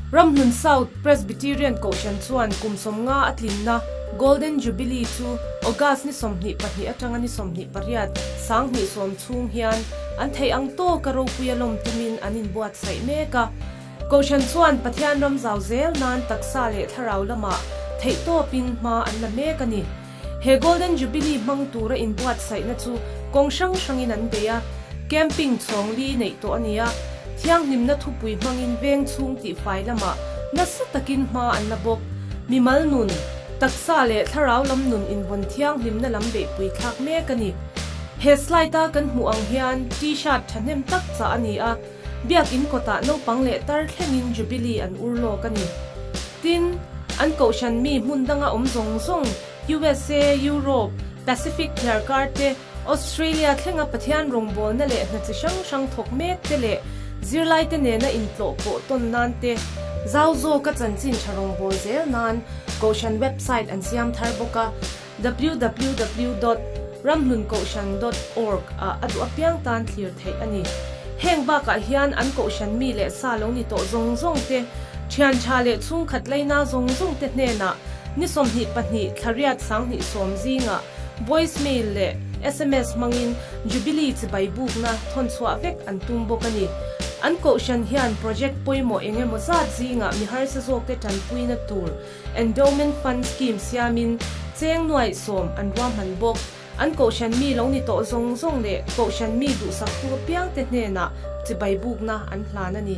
Ramhlun South Presbyterian Kohhran chuan kum 50 a tlinna Golden Jubilee chu August ni 22 atanga ni 28 2010 chhung hian an theih ang tawka ropuia lawm tumin an inbuatsaih mek a. Kohhran chuan Pathian ram zau zel nan taksa leh thlarau lamah theihtawpin hma an la mek a ni. He Golden Jubilee hmang tura inbuatsaihna chu kawng hrang hrangin an bei a, camping chhawng li neih tawh a ni a, thianghlimna thupui hmangin veng chhung tihfai lamah nasa takin hma an la bawk. Mimal nun, taksa leh thlarau lam nun invawn thianghlimna lam beihpui thlak mek a ni. He slide-a kan hmuh ang hian T-shirt thahnem tak chah a ni a, Biakin kawtah naupang leh tar thlengin Jubilee an ur lawk a ni. Tin, an kohhran mi hmun danga awm zawng zawng, USA, Europe, Pacific thliarkar te, Australia thlenga Pathian rawngbawlna leh hna chi hrang hrang thawk mek te leh zirlaite nena intlawh pawh tawn nan te, zau zawka chanchin tha rawngbâwl zel nan kohhran website an siam thar bawk a. www dot ramhlunkohhran dot org ah a duh apiang tan thlir theih a ni. Heng bakah hian an kohhran mi leh sa lo ni tawh zawng zawng te, thian tha leh chhungkhat leina zawng zawng te hnenah ni 22 thlariat 2010 zingah voice mail leh sms hmangin Jubilee chibai bukna thawn chhuah vek an tum bawk a ni. An kohhran hian project pawimawh eng emaw zat zingah mi harsa zawkte tanpuina tur Endowment Fund Scheme siamin cheng nuaih sawm an ruahman bawk. An kohhran mi lo ni tawh zawng zawng leh kohhran mi duhsaktu apiangte hnenah chibai bukna an hlan a ni.